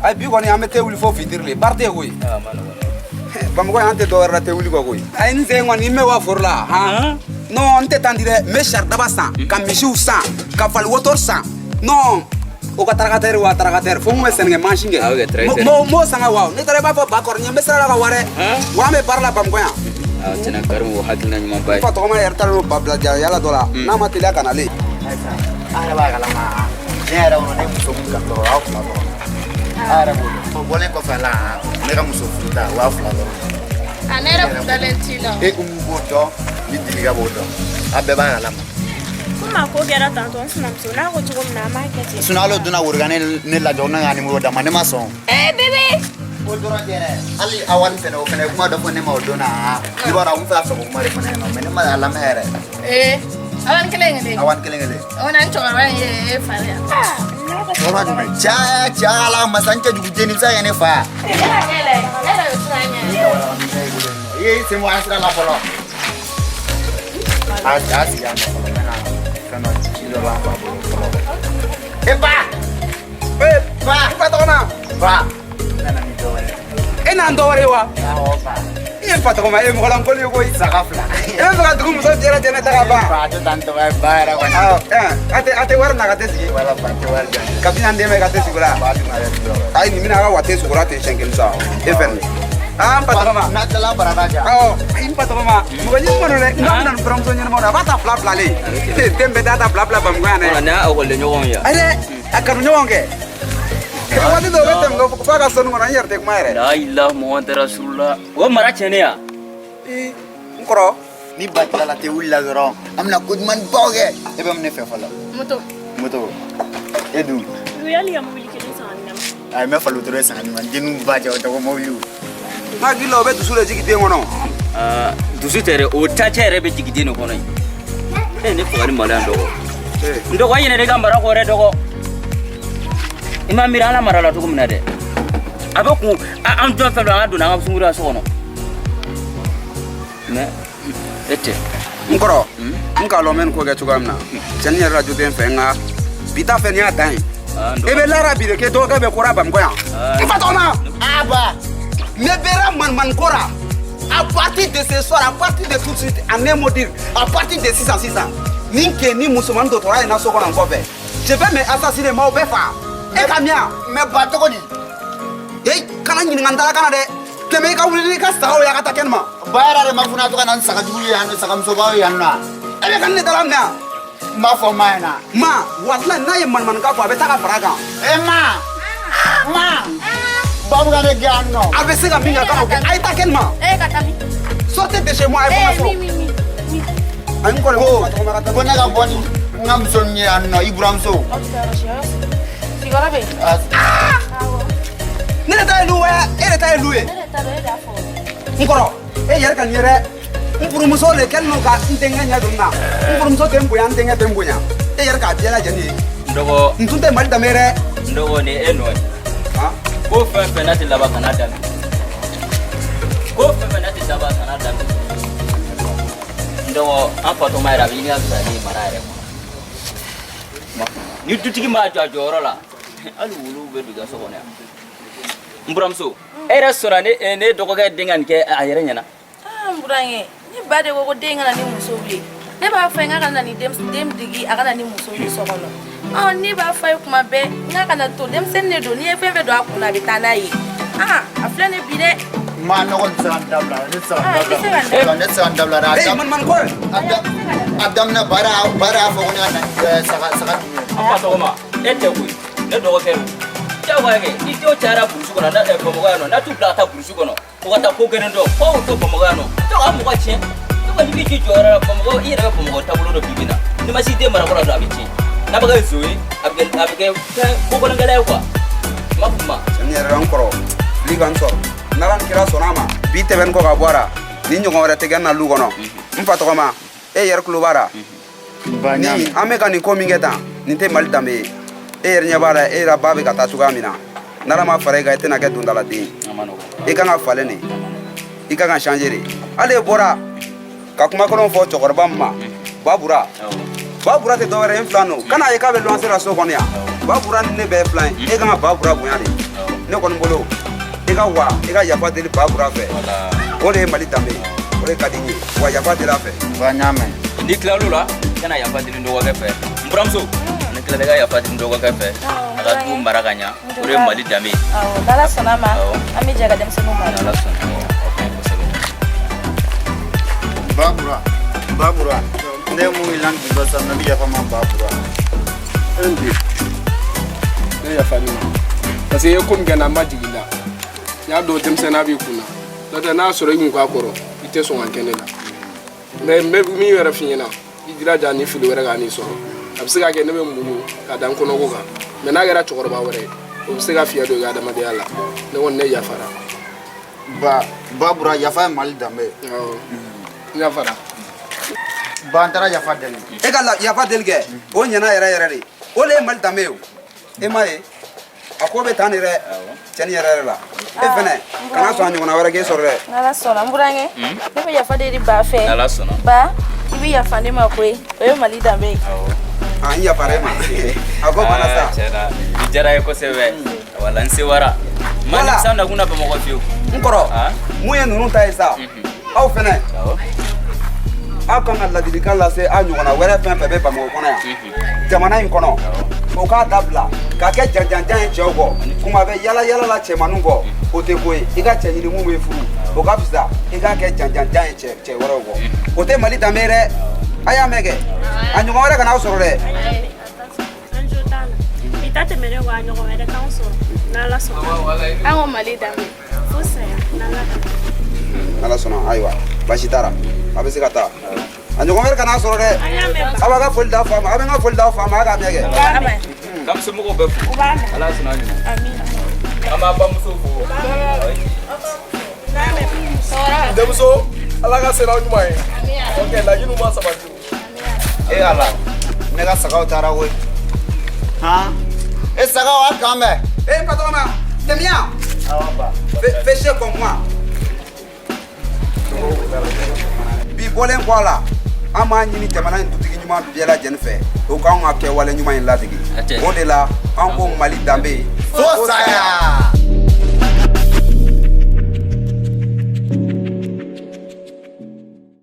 Ayi, bi kɔni an bɛ te wuli fo fitiri le, baara tɛ yen koyi. Ah, ma nɔgɔn dɛ. Bamakɔ yan, an tɛ dɔwɛrɛ la te wuli kɔ koyi. Ayi, n sen kɔni n bɛ wa foro la han. Non, n tɛ tan di dɛ, n bɛ saridaba san, ka misiw san, ka fali wotoro san. Non, o ka tracteur wa tracteur fo n kun bɛ sɛnɛkɛ mansin kɛ. Ah, ok, tracteur. M'o san ka wa ne taara i b'a fɔ ba kɔrɔ ɲɛ n bɛ sira la ka wa dɛ. Wa an bɛ baara la Bamakɔ yan. Ah, tiɲɛna Karimu, o hakilina ɲumanba N ye. fa tɔgɔma yɛrɛ taara n'o ba bila yala dɔ la n'a ma teliya ka nalen. Ayisa, an yɛrɛ b'a kalama diɲɛ yɛrɛ kɔnɔ, ne muso mun ka dɔrɔn 2000 dɔrɔn, a yɛrɛ b'o dɔn. O bɔlen kɔfɛ a la, ne ka muso furu ta 2000 dɔrɔn. A ne yɛrɛ kun dalen t'i la. E Umu b'o dɔn, ni Jelika b'o dɔn, a bɛɛ b'a kalama. Komi a ko kɛra tantɔ, n sinamuso n'a ko cogo min na, an b'a kɛ ten. Sinon hali o donna Woroka ne lajɔ, ne ka numéro d'a ma, ne ma sɔn. Eh bébé. O dɔrɔn tɛ dɛ, hali a wari fɛnɛ, o fɛnɛ ye kuma dɔ fɔ ne ma o don na. I b'a dɔn, a kun fɛ a fɛ ko kuma de fɔ ne ɲɛna, mais ne ma a lamɛn yɛrɛ. Ee, awan kelen kelen. A wari kelen kelen. O na n cɛkɔrɔba in ye e fa ye. Cɛkɔrɔba jumɛn? Cɛ cɛ, ala masa, n cɛjugu den, nin bɛ se ka kɛ ne fa. E yɛrɛ e yɛrɛ bɛ siran ɲɛ. I ye i sen bɔ an sira la fɔlɔ. A sigi yan nɔ fɔlɔ, n bɛna fɛn dɔ ci dɔ b'an fa bolo fɔlɔ. E ba! Ee! Ba! N fa tɔgɔma. Ba! N nana ni dɔ wɛrɛ ye. E n'an dɔ wɛrɛ ye wa? Awɔ ba. I ye n fa tɔgɔma, e ye mɔgɔ lankolon ye koyi. Saga fila. E bɛ fɛ ka dugu muso jɛrɛ jɛnɛ ta ka ban. Ba, a tɛ taa n tɔgɔ ye ba yɛrɛ kɔni. Awɔ, a tɛ wari na ka te sigi. Wala ba, tɛ wari di yan. Kabini an den bɛ ka te sigi o la. Ba dun a yɛrɛ ti dɔ wɛrɛ. Ayi, nin bɛna a ka wa te sugora ten siɲɛ kelen sa. E fɛ nin. Aa, n fa tɔgɔma. N'a tilala barada ja. Awɔ, ayi, n fa tɔgɔma. Mɔgɔ ɲini kɔnɔ dɛ, n'a bɛna nin buramuso ɲɛnamaw a b'a ta fila fila le. Den bɛɛ t'a ta fila fila Bamakɔ yan dɛ. N'a ekɔliden ɲɔgɔnw ye. Ayi dɛ, a kanu ɲɔgɔn kɛ. Waati dɔw bɛ tɛmɛ f'a ka sɔnni kɔnɔ, n yɛrɛ tɛ kuma yɛrɛ. La ilaha Muhammad Rasulullah. O mara tiɲɛnen ya. Ee, n kɔrɔ. Ni ba tilala tɛ wuli la dɔrɔn, an bɛna ko ɲuman baw kɛ. E bɛ mun ne fɛ fɔlɔ? Moto. Moto. E dun? Yanni ka mobili kelen san ka di ne ma. Ayi, n bɛ fali wotoro san ka di ma, denninw ba jɛ o tɛ ko mɔbiliw. N hakili la o bɛ dusu de jigin den kɔnɔ. Ah, dusu tɛ dɛ, o tancɛ yɛrɛ bɛ jigin den de kɔnɔ yen. E ne faga ni maloya n dɔgɔ. N dɔgɔ, i ɲinɛ ne ka mara kɔ dɛ dɔgɔ. I ma miiri ala mara la cogo min na dɛ. A bɛ kun an jɔ fɛn dɔ, an ka donna an ka sunkuruya so kɔnɔ. Mais e tɛ. N kɔrɔ, n k'a lɔn n bɛ nin ko kɛ cogoya min na. Cɛnin yɛrɛ la jo tɛ n fɛ, nka bi ta fɛ nin y'a dan ye. Ah, n E bɛ lara bi de k'e dɔgɔkɛ bɛ kora Bamakɔ yan. N fa tɔgɔma. A ba. Ne bɛra manimani ko la. À partir de ce soir, à partir de tout de suite, en un mot dire, à partir de sisan sisan, ni n kɛ ni musomanin dɔgɔtɔrɔ ye na so kɔnɔ n kɔfɛ, je vais me assassiner, maaw bɛɛ fa. E ka miya. Mais ba, cogo di? Hey, kana ɲininka n dala kana dɛ. Tɛmɛ i ka wuli n'i ka sagaw ye a ka taa kɛnɛma. Ba yɛrɛ de ma fɔ n'a to ka na ni sagajugu ye yan nɔ, sagamusobaw ye yan nɔ. E bɛ ka ne dala minɛ yan. N b'a fɔ ma ɲɛna. Ma, walahi n'a ye manimanikan fɔ, a bɛ taa ka fara a kan. E ma! Ma! Ba bɛ ka ne gɛn yan nɔ. A bɛ se ka min kɛ, a kan k'o kɛ. A ye taa kɛnɛma. E ka taa min? Sortez de chez moi, a ye bɔ n ka Eh so. mi mi mi mi. A n kɔrɔ, Ko n fa tɔgɔma ka taa. ko ne ka bɔ ni n ka muso ninnu ye yan nɔ, i buramuso. Aw tɛ taa yɔrɔ si, yɔrɔ sigiyɔrɔ bɛ yen. Ah, Awɔ. Ne de ta ye lu ye, e de ta ye lu ye. Ne de ta don, e de y'a fɔ. N kɔrɔ, e yɛrɛ ka nin ye dɛ. N furumuso de kɛlen don ka n denkɛ ɲɛ don n na. N furumuso tɛ n bonya, n denkɛ tɛ n bonya. E yɛrɛ k'a bɛɛ lajɛlen ye. N dɔgɔ. N tun tɛ Mali danbe ye dɛ. N dɔgɔ, nin e nɔ ye. Han? Ko fɛn fɛn n'a tɛ laban, kana daminɛ. Ko fɛn fɛn n'a tɛ laban, kana daminɛ. N dɔgɔ, an fatɔma yɛrɛ a bɛ ɲini ka fisaya ni mara yɛrɛ kɔnɔ. Ni dutigi m'a jɔ a jɔyɔrɔ la, hali wuluw bɛ don i ka so kɔnɔ yan. N buramuso, e yɛrɛ sɔnna ne ne dɔgɔkɛ den ka nin kɛ a yɛrɛ ɲɛna? Ah, n burankɛ, ne ba de ko ko den kana ni muso ye. Ne b'a fɔ n k'a ka na ni den digi, a ka na ni muso ye so kɔnɔ. Ɔ, ne b'a fɔ a ye kuma bɛɛ n k'a kana to, denmisɛnnin de don, n'i ye fɛn fɛn don a kun na, a bɛ taa n'a ye. Ah, a filɛ nin bi dɛ. Ma nɔgɔ tɛ se ka n dabila, ne tɛ se ka n Ah, i tɛ se ka n dabila. Ne tɛ se ka n dabila dɛ. A Ee, manimani ko ye. A daminɛ baara baara y'a fɔ ko ne ka na saga saga ninnu ye. An fatɔgɔma, e tɛ koyi, ne dɔgɔkɛ don. Diyagoya kɛ ni denw cayara burusi kɔnɔ na Bamakɔ yan nɔ, n'a t'u bila ka taa burusi kɔnɔ, u ka taa ko gɛlɛn dɔn fo u to Bamakɔ yan nɔ. Donc a mɔgɔ tiɲɛ ne kɔni b'i k'i jɔyɔrɔ la Bamakɔ, i yɛrɛ bɛ Bamakɔ taabolo dɔn. Bi bi in na, n'i ma s'i den marakɔrɔ la dɔrɔn, a bɛ tiɲɛ. N'a bɛ kɛ zon ye, a bɛ kɛ fɛn ko gɛlɛn ye quoi. N m'a fɔ ma. Cɛnin yɛrɛ la, n kɔrɔ, fili ka n sɔrɔ. N'Ala ni kira sɔnna a ma, bi tɛmɛni kɔ ka bɔ a la, ni ɲɔgɔn wɛrɛ tɛ kɛ n na lu kɔnɔ. N fa tɔgɔma, e yɛrɛ tulo b'a la. Ba Ni ɲa mɛn. an bɛ ka nin ko min kɛ tan, nin tɛ Mali danbe ye. E yɛrɛ ɲɛ b'a la, e yɛrɛ ba bɛ ka taa cogoya min na, n'Ala ma fara e kan, e tɛna kɛ dondaladen ye. A ma nɔgɔn. I kan ka falen de, i kan ka changer de. Hali e bɔra ka kuma kolon fɔ cɛkɔrɔba min ma, Babura. Babura tɛ dɔwɛrɛ ye, n filan don. Kana ye k'a bɛ luwanse la so kɔnɔ yan. Babura ni ne bɛɛ ye filan ye. E kan ka Babura bonya de. Ne kɔni bolo, i ka wa i ka yafa deli Babura fɛ. O de ye Mali danbe ye, o de ka di n ye. Wa yafa deli a fɛ. Ba, n y'a mɛn. N'i tilal'o la, i kana yafa deli n dɔgɔkɛ fɛ. N buramuso, ni tilala, i ka yafa deli n dɔgɔkɛ fɛ, a ka du mara ka ɲa. O de ye Mali danbe ye. Awɔ, n'Ala sɔnna a ma, Awɔ. an bɛ jɛ ka denmisɛnninw mara. N'Ala sɔnna, o ka ɲi kosɛbɛ. Babura, Babura, ne ye mun y'i bi sisan, ne bɛ yafa ma, Babura. N den, ne yafa ni ma, parce que i ye ko min kɛ n na, n ma jigin i la. N y'a dɔn denmisɛnninya b'i kun na. N'o tɛ, n'a y'a sɔrɔ i kun k'a kɔrɔ, i tɛ sɔn ka kɛ ne la. Mais n bɛ min yɛrɛ f'i ɲɛna, i jilaja ni fili wɛrɛ ka n'i sɔrɔ. A bɛ se ka kɛ ne bɛ muɲu ka da n kɔnɔko kan, mais n'a kɛra cɛkɔrɔba wɛrɛ ye, o bɛ se ka fiɲɛ don i ka adamadenya la. Ne kɔni, ne yafara. Ba, Babura, yafa ye Mali danbe ye. Awɔ, n yafara. Ba, n taara yafa deli. E ka yafa deli kɛ, o ɲɛna yɛrɛ yɛrɛ de. O de ye Mali danbe ye. O e m'a ye, a ko bɛ tan de dɛ, cɛnni yɛrɛ yɛrɛ la. E fɛnɛ kana sɔn a ɲɔgɔnna wɛrɛ k'e sɔrɔ dɛ. N'Ala sɔnna, n burankɛ, ne bɛ yafa deli ba fɛ. N'Ala sɔnna. Ba, i bɛ yafa ne ma koyi, o ye Mali danbe ye. Awɔ. A n yafara e ma, a ko banna sa. Tiɲɛ na, bi diyara n ye kosɛbɛ. Wala, n sewara ma. Voilà. Nimisa nakun na Bamakɔ fiyewu. N kɔrɔ, Ah. mun ye ninnu ta ye sa, aw fɛnɛ, aw kan ka ladilikan lase aw ɲɔgɔnna wɛrɛ fɛn fɛn bɛ Bamakɔ kɔnɔ yan, jamana in kɔnɔ, o k'a dabila k'a kɛ janjanjan ye cɛw kɔ. Kuma bɛ yala yala la cɛmaninw kɔ, o tɛ ko ye. I ka cɛ ɲini mun bɛ furu, o ka fisa i k'a kɛ janjanjan ye cɛ cɛ wɛrɛw kɔ. O tɛ Mali danbe ye dɛ. A y'a mɛn kɛ, a ɲɔgɔn wɛrɛ kana aw sɔrɔ dɛ. An jo t'a la. Bi ta tɛmɛnen kɔ, a ɲɔgɔn wɛrɛ t'anw sɔrɔ, n'Ala sɔnna. An ko Mali danbe. Fo saya, n'Ala ka. Ala sɔnna. Ayiwa, baasi t'a la, a bɛ se ka taa. A ɲɔgɔn wɛrɛ kana sɔrɔ dɛ. An y'a mɛn ba. Aw b'a ka foli d'aw fa ma, aw bɛ n ka foli d'aw fa ma, a k'a mɛn kɛ. B'a mɛn. K'an bɛ somɔgɔw bɛɛ fo. U b'a mɛn. Ala sɔnna a ɲuman. Amina. An b'a bamuso fo. N'a mɛn. Denmuso, Ala ka sera ɲuman ye. Ok, laɲiniw ma sabati. E Ala, ne ka sagaw taara koyi. Han, e sagaw, a kan bɛn. Eh, patron, t'es bien. Awɔ, ba. Fais chier comme moi. Bi bɔlen kɔ a la, an b'a ɲini jamana in dutigi ɲuman bɛɛ lajɛlen fɛ, o k'anw ka kɛwale ɲuman in ladege. A tɛ. O de la, an ko Mali danbe. Fo saya.